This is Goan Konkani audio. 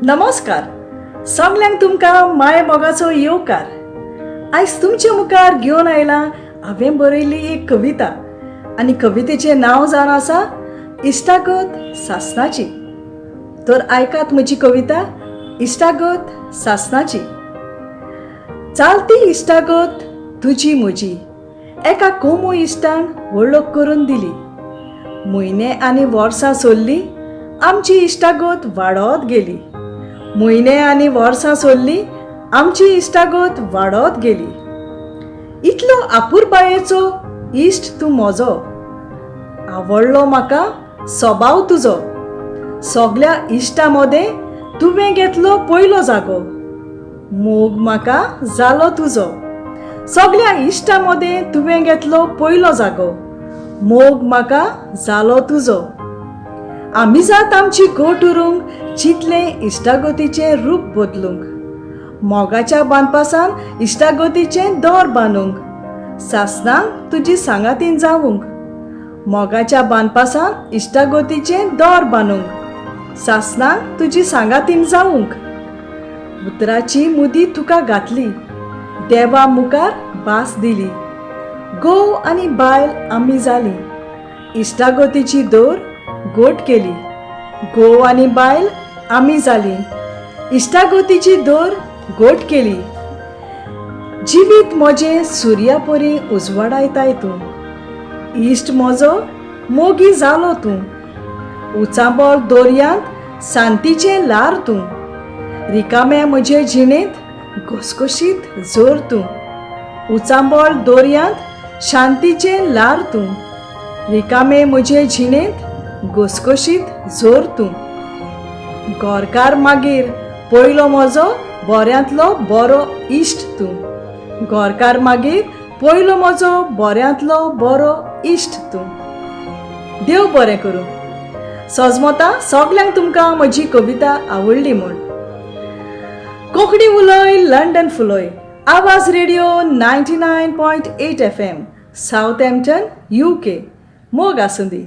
नमस्कार सगल्यांक तुमकां माय मोगाचो येवकार. आयज तुमचे मुखार घेवन आयला हांवें बरयल्ली एक कविता आनी कवितेचें नांव जावन आसा इश्टागत सासनाची. तर आयकात म्हजी कविता इश्टागत सासनाची. चालती इश्टागत तुजी म्हजी एका कोमू इश्टान वळख करून दिली. म्हयने आनी वर्सां सोडली आमची इश्टागत वाडत गेली. म्हयने आनी वर्सां सोडली आमची इश्टागत वाडत गेली. इतलो आपुरबायेचो इश्ट तूं म्हजो, आवडलो म्हाका सभाव तुजो. सगल्या इश्टां मदें तुवें घेतलो पयलो जागो, मोग म्हाका जालो तुजो. सगल्या इश्टां मदें तुवें घेतलो पयलो जागो, मोग म्हाका जालो तुजो. आमी जात आमची गोट उरूंक चिंतलें इश्टागतीचें रूप बदलूंक, मोगाच्या बांदपासान इश्टागतीचें दोर बांदूंक, सासणाक तुजी सांगातीन जावूंक. मोगाच्या बांदपासान इश्टागतीचें दोर बांदूंक, सासणाक तुजी सांगातीन जावूंक. उतराची मुदी तुका घातली, देवा मुखार भास दिली. घोव आनी बायल आमी जालीं, इश्टागतीची दोर गोट केली. घोव आनी बायल आमी जालीं, इश्टागतीची दोर गोट केली. जिवीत म्हजें सुर्या परी उजवाडायताय तूं, इश्ट म्हजो मोगी जालो तूं. उचांबळ दर्यांत शांतीचें ल्हार तूं, रिकाम्या म्हजे जिणेंत घसघशीत जोर तूं. उचांबळ दर्यांत शांतीचें ल्हार तूं, रिकामे म्हजे जिणेंत घसघशीत जोर तूं. गोरकार मागीर पयलो म्हजो बऱ्यांतलो बरो इश्ट तूं. गोरकार मागीर पयलो म्हजो बऱ्यांतलो बरो इश्ट तूं. देव बरें करूं. सजमता सगल्यांक तुमकां म्हजी कविता आवडली म्हूण. कोंकणी उलय लंडन फुलय. आवाज रेडिओ 99.8 FM, Southampton, UK. मोग आसूं दी.